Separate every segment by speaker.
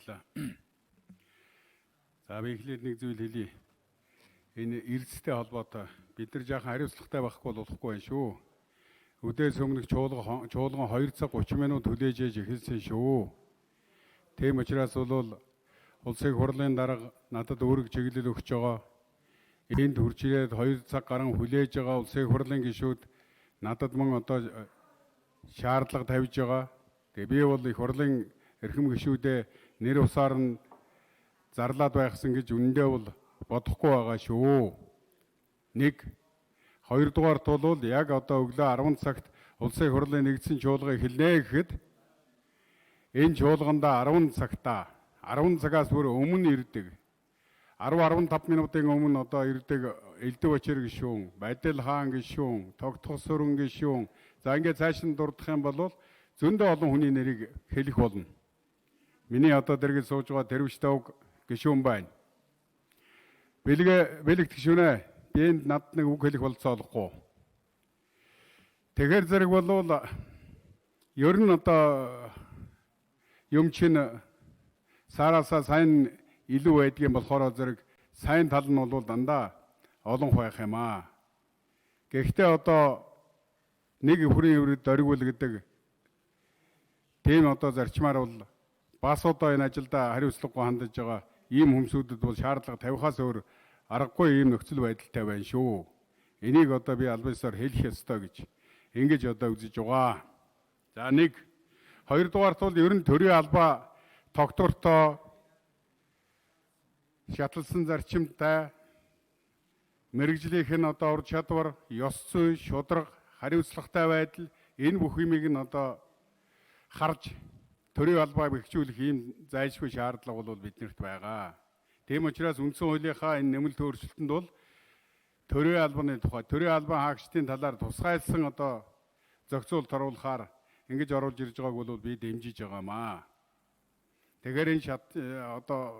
Speaker 1: Баярлалаа. За, би эхлээд нэг зүйл хэлье. Энэ эрдэстэй холбоотой бид нар жаахан хариуцлагатай байхгүй бол болохгүй байх шүү. Үдээс өмнөх чуулган 2 цаг 30 минут хүлээж ээж эхэлсэн шүү. Тийм учраас бол улсын хурлын дарга надад үүрэг чиглэл өгч байгаа. Энд хүрч ирээд 2 цаг гарan хүлээж байгаа улсын хурлын гишүүд надад мөн одоо шаардлага тавьж байгаа. Тэгээ би бол их хурлын эрхэм гишүүдээ нэр усаар нь зарлаад байхсан гэж үнэндээ бол бодохгүй байгаа шүү. Нэг, хоёрдугаарт бол яг одоо өглөө 10 цагт улсын хурлын нэгдсэн чуулга эхэлнэ гэхэд энэ чуулгандаа 10 цагтаа 10 цагаас бүр өмнө ирдэг. 10 15 минутын өмнө одоо ирдэг Элдв Бачир гишүүн, Бадил хаан гишүүн, Тогтох сүрэн гишүүн. За, ингээд цааш нь дурдах юм бол зөндөө олон хүний нэрийг хэлэх болно. Миний одоо дэргэд сууж байгаа Тэрвш Давг гишүүн байна. Бэлгэ бэлэгт гишүүнээ, би энд над нэг үг хэлэх болцоо олохгүй. Тэгэхээр зэрэг болвол ер нь одоо юм чинь сараасаа сайн илүү байдгийн болохоор зэрэг сайн тал нь бол дандаа олон байх юм аа. Гэхдээ одоо нэг хүрийн эврэг дөргивэл гэдэг тийм одоо зарчмаар бол бас одоо энэ ажилдаа хариуцлагагүй хандаж байгаа ийм хүмүүсүүдэд бол шаардлага тавихаас өөр аргагүй ийм нөхцөл байдалтай байна шүү. Энийг одоо би албан ёсоор хэлэх ёстой гэж ингэж одоо үзэж байгаа. За, нэг, хоёрдугаарт бол ер нь төрийн албаа тогтвортой, шатлсан зарчимтай, мэргэжлийнх нь одоо ур чадвар, ёс зүй, шударга, хариуцлагатай байдал, энэ бүх юмыг нь одоо харж төрийн албаа бэхжүүлэх ийм зайлшгүй шаардлага бол биднэрт байгаа. Тийм учраас үндсэн хуулийнхаа энэ нэмэлт өөрчлөлтөнд бол төрийн албаны тухай, төрийн албан хаагчдын талаар тусгайлсан одоо зохицуулалт оруулахаар ингэж оруулж ирж байгааг бол би дэмжиж байгаамаа. Тэгэхээр энэ шат одоо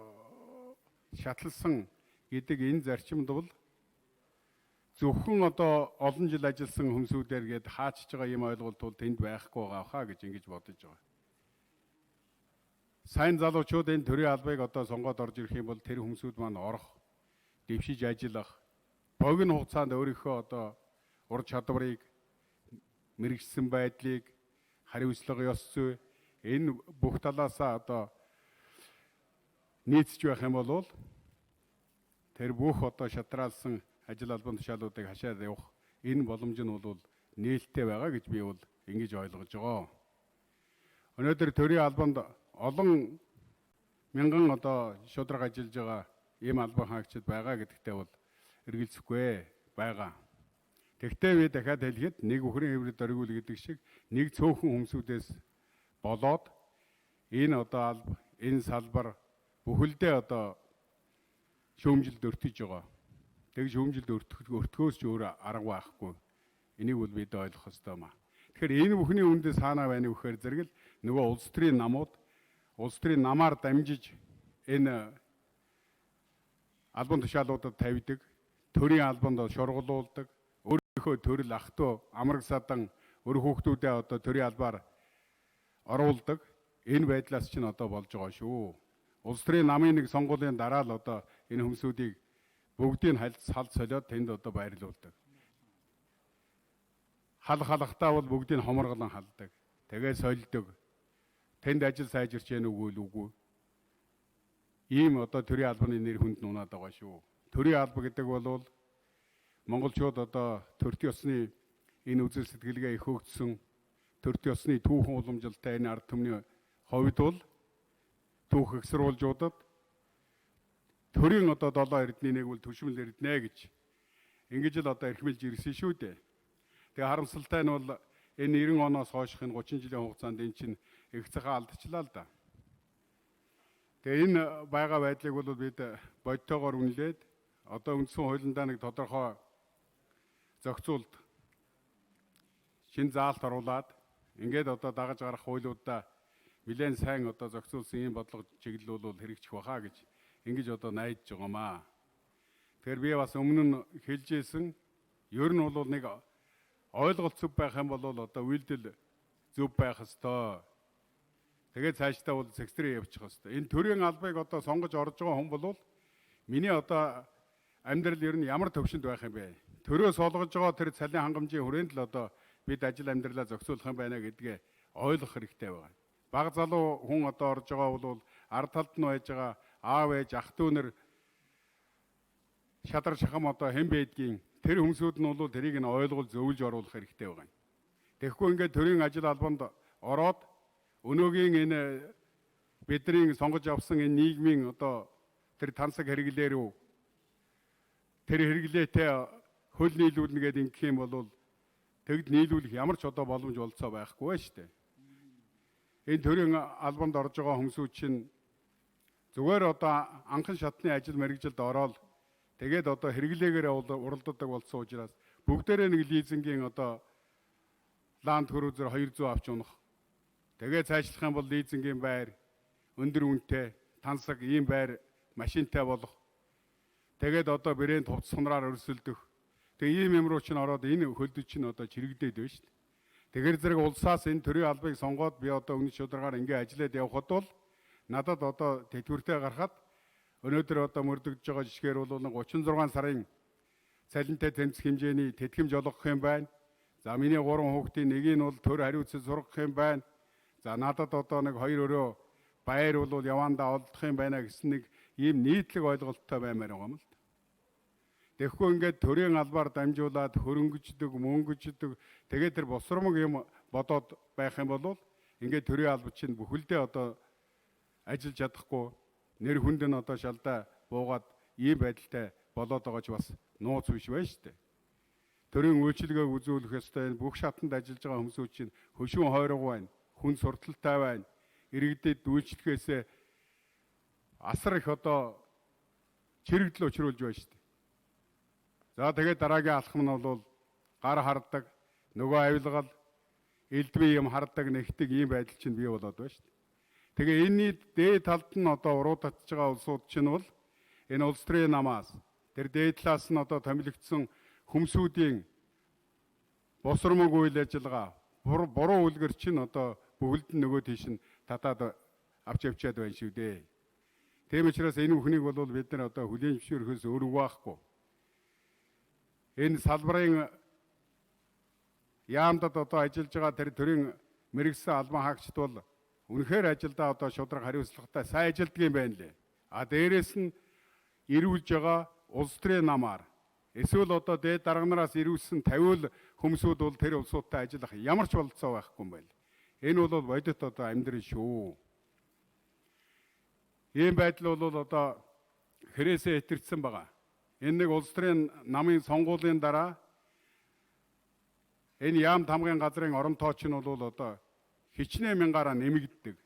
Speaker 1: шатлсан гэдэг энэ зарчимд бол зөвхөн одоо олон жил ажилласан хүмүүсүүдээр гээд хаачж байгаа юм ойлголт бол тэнд байхгүй байгаа хаа гэж ингэж бодож байгаа. Сайн залуучууд энэ төрийн албыг одоо сонгоод орж ирэх юм бол тэр хүмүүсүүд маань орох, дэвшиж ажиллах, богино хугацаанд өөрийнхөө одоо ур чадварыг, мэргэжсэн байдлыг, хариуцлага, ёс зүй, энэ бүх талаасаа одоо нийцж байх юм бол тэр бүх одоо шатраалсан ажил албан тушаалуудыг хашаад явах энэ боломж нь бол нээлттэй байгаа гэж би бол ингэж ойлгож байгаа. Өнөөдөр төрийн албанд олон мянган одоо шударга ажиллаж байгаа ийм албан хаагчид байгаа гэдэгтээ бол эргэлзэхгүй байгаа. Тэгтээ би дахиад хэлэхэд нэг үхрийн хэврэл дөргивэл гэдэг шиг нэг цөөхөн хүмүүсүүдээс болоод энэ одоо алба, энэ салбар бүхэлдээ одоо шүүмжилд өртөж байгаа. Тэг шүүмжилд өртөхөөс ч өөр арга байхгүй. Энийг бол бид ойлгох ёстой юм аа. Тэгэхээр энэ бүхний үндэс хаанаа байна вэ гэхээр зэрэг л нөгөө улс төрийн намууд улс төрийн намаар дамжиж энэ албан тушаалуудад тавьдаг, төрийн албанд шургуулдаг, өөрийнхөө төрөл, ах дүү, амраг садан, өр хүүхдүүдээ одоо төрийн албаар оруулдаг. Энэ байдлаас чинь одоо болж байгаа шүү. Улс төрийн намын нэг сонгуулийн дараа л одоо энэ хүмүүсүүдийг бүгдийг хальт салд солиод тэнд одоо байрлуулдаг. Хал халахтаа бол бүгдийг хоморголон халдаг. Тэгээ сольдог. Тэнд ажил сайжирч яах үгүй л үгүй. Ийм одоо төрийн албаны нэр хүнд нунаад байгаа шүү. Төрийн алба гэдэг бол монголчууд одоо төрт ёсны энэ үзэл сэтгэлгээ их хөгжсөн, төрт ёсны түүхэн уламжилтай энэ ард түмний хувьд бол түүх их сурвалжуудад төрийн одоо долоо эрдний нэг бол төшмөл эрднэ гэж ингэж л одоо эрхмэлж ирсэн шүү дээ. Тэгээ харамсалтай нь бол энэ 90 оноос хойших энэ 30 жилийн хугацаанд энэ чинь их цагаан алдчихлаа л да. Тэгээ энэ байгаа байдлыг бол бид бодитоогоор үнэлээд одоо үндсэн хуулиндаа нэг тодорхой зохицуулт, шин заалт оруулаад ингээд одоо дагаж гарах хуулиудаа нэлээд сайн одоо зохицуулсан ийм бодлого чиглэл бол хэрэгжих байхаа гэж ингэж одоо найдаж байгаамаа. Тэгэхээр би бас өмнө нь хэлж ирсэн, ер нь бол нэг ойлголт зөв байх юм бол одоо үйлдэл зөв байх ёстой. Тэгээд цаашдаа бол сэгстрээ явчих хэвээр. Энэ төрийн албыг одоо сонгож орж байгаа хүн бол миний одоо амьдрал ер нь ямар төвшөнд байх юм бэ? Төрөө солгож байгаа тэр цалин хангамжийн хүрээнд л одоо бид ажил амьдралаа зохицуулах юм байна гэдгээ ойлгох хэрэгтэй байгаа. Баг залуу хүн одоо орж байгаа бол ард талд нь байж байгаа аав ээж ах дүү нар шадар шахам одоо хэн байдгийг тэр хүмүүсүүд нь бол тэрийг нь ойлгол зөвлөж оруулах хэрэгтэй байгаа юм. Тэгэхгүй ингээд төрийн ажил албанд ороод өнөөгийн энэ бидний сонгож авсан энэ нийгмийн одоо тэр тансаг хэрэглээ рүү тэр хэрэглээтэй хөл нийлүүлнэ гэдэг ингэх юм бол тэгд нийлүүлэх ямар ч одоо боломж болцоо байхгүй ба шүү дээ. Энэ төрийн албанд орж байгаа хүмүүсүүд чинь зүгээр одоо анхан шатны ажил мэргэжилд ороод тэгээд одоо хэрэглээгээр уралддаг болсон учраас бүгдээрээ нэг лизингийн одоо Land Cruiser 200 авч унах. Тэгээ цаашлах юм бол лизингийн байр өндөр үнэтэй тансаг ийм байр машинтай болох. Тэгээд одоо брэнд хувцас хунраар өрсөлдөх. Тэгээ ийм юм руу чинь ороод энэ хөлдөж чинь одоо чирэгдээд байна шүү дээ. Тэгэхээр зэрэг улсаас энэ төрийн албыг сонгоод би одоо өмнө шударгаар ингээ ажиллаад явхад бол надад одоо тэтгэвртэй гарахад өнөөдөр одоо мөрдөгдөж байгаа жишгээр бол 36 сарын цалинтай тэмцэх хэмжээний тэтгэмж олгох юм байна. За миний 3 хүүхдийн нэгийг нь бол төр хариуцсан сургах юм байна. За надад одоо нэг 2 өрөө байр бол явандаа олдох юм байна гэсэн нэг ийм нийтлэг ойлголттой баймаар байгаа юм л. Тэгэхгүй ингээд төрийн албаар дамжуулаад хөрөнгөждөг, мөнгөждөг тэгээд тэр босромог юм бодоод байх юм бол ингээд төрийн алба чинь бүхэлдээ одоо ажиллаж чадахгүй нэр хүнд нь одоо шалдаа буугаад ийм байдалтай болоод байгаа ч бас нууц биш байна шүү дээ. Төрийн үйлчилгээг үзүүлэх ёстой энэ бүх шатанд ажиллаж байгаа хүмүүсүүд чинь хөшүүн хойрог байна, хүн сурталтай байна. Иргэдэд үйлчлэхээсээ асар их одоо чирэгдэл учруулж байна шүү дээ. За тэгээд дараагийн алхам нь бол гар хардаг, нөгөө авилгал, элдвийн юм хардаг, нэгдэг ийм байдал чинь бий болоод байна шүү дээ. Тэгээ энэний дээд талд нь одоо уруу татж байгаа улсууд чинь бол энэ улс төрийн намаас тэр дээд талаас нь одоо томилогдсон хүмсүүдийн босромог үйл ажиллагаа, буруу үлгэр чинь одоо бүхэлд нь нөгөө тийш нь татаад авч явчаад байна шүү дээ. Тийм учраас энэ бүхнийг бол бид нар одоо хүлээн зөвшөөрөхөөс өөр үг байхгүй. Энэ салбарын яамдад одоо ажиллаж байгаа тэр төрийн мэрэгсэн албан хаагчид бол үнэхээр ажилдаа одоо шударга хариуцлагатай сайн ажилддаг юм байна лээ. А дээрэс нь ирүүлж байгаа улс төрийн намаар эсвэл одоо дээд дарга нараас ирүүлсэн 50 хүмүүсүүд бол тэр улсуудтай ажиллах ямар ч бололцоо байхгүй юм байна. Энэ бол бодит одоо амьдрал шүү. Ийм байдал бол одоо хэрээсээ итэрсэн байгаа. Энэ нэг улс төрийн намын сонгуулийн дараа энэ яам тамгын газрын орон тооч нь бол одоо хичнээн мянгаараа нэмэгддэг.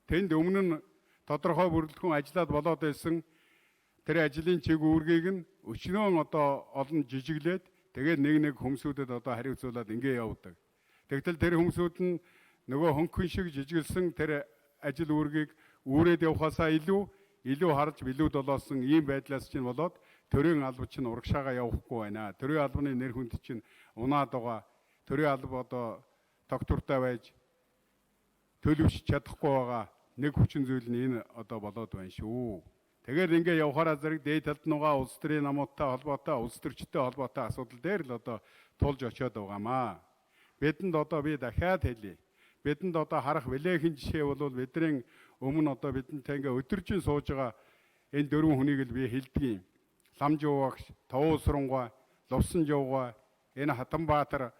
Speaker 1: Тэнд өмнө нь тодорхой бүрэлдэхүүн ажиллаад болоод байсан тэр ажлын чиг үүргийг нь өчнөөн одоо олон жижиглээд тэгээд нэг нэг хүмүүсүүдэд одоо хариуцуулаад ингэ явдаг. Тэгтэл тэр хүмүүсүүд нь нөгөө хөнгөн шиг жижиглсэн тэр ажил үүргийг үүрээд явхаасаа илүү харж билүү долоосон ийм байдлаас чинь болоод төрийн алба чинь урагшаага явахгүй байна. Төрийн албаны нэр хүнд чинь унаад байгаа. Төрийн алба одоо тогтвортой байж төлөвшөж чадахгүй байгаа нэг хүчин зүйл нь энэ одоо болоод байна шүү. Тэгэхээр ингээ явхаараа зэрэг дээд талд нугаа улс төрийн намуудтай холбоотой, улс төрчтэй холбоотой асуудал дээр л одоо тулж очиод байгаамаа. Бидэнд одоо би дахиад хэлье. Бидэнд одоо харах вэлэхэн жишээ бол бидний өмнө одоо бидэнтэй ингээ өдөржин сууж байгаа энэ дөрвөн хүнийг л би хэлдэг юм. Ламжуугагч, Товуу сурангуй, Лувсан жуугай, энэ Хатанбаатар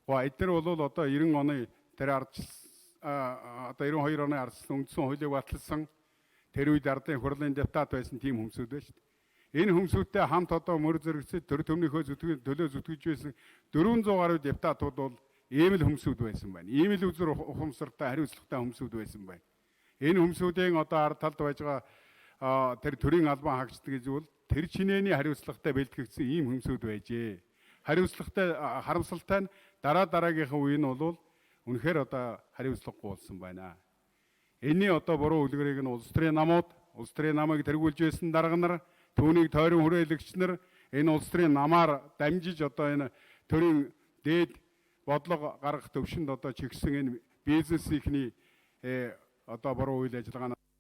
Speaker 1: гоо эдгээр бол одоо 90 оны тэр ардчилсан одоо 92 оны ардчилсан үндсэн хуулийг баталсан тэр үед ардын хурлын депутат байсан тийм хүмүүсүүд байна шүү дээ. Энэ хүмүүсүүдтэй хамт одоо мөр зэрэгцээ төр төмнийхөө зүтгэж төлөө зүтгэж байсан 400 гаруй депутатууд бол ийм л хүмүүсүүд байсан байна. Ийм л үзэр ухамсартай хариуцлагатай хүмүүсүүд байсан байна. Энэ хүмүүсүүдийн одоо ард талд байж байгаа тэр төрийн албан хаагчд гэж бол тэр чинээний хариуцлагатай бэлтгэгдсэн ийм хүмүүсүүд байжээ. Хариуцлагатай харамсалтай нь дараа дараагийнхын үе нь бол үнэхээр одоо хариуцлагагүй болсон байна. Энэний одоо буруу үлгэрийг нь улс төрийн намууд, улс төрийн намыг тэргүүлж байсан дарга нар, түүнийг тойрон хүрээлэгч нар энэ улс төрийн намаар дамжиж одоо энэ төрийн дээд бодлого гаргах төвшөнд одоо чигсэн энэ бизнесийнхний одоо буруу үйл ажиллагаанаас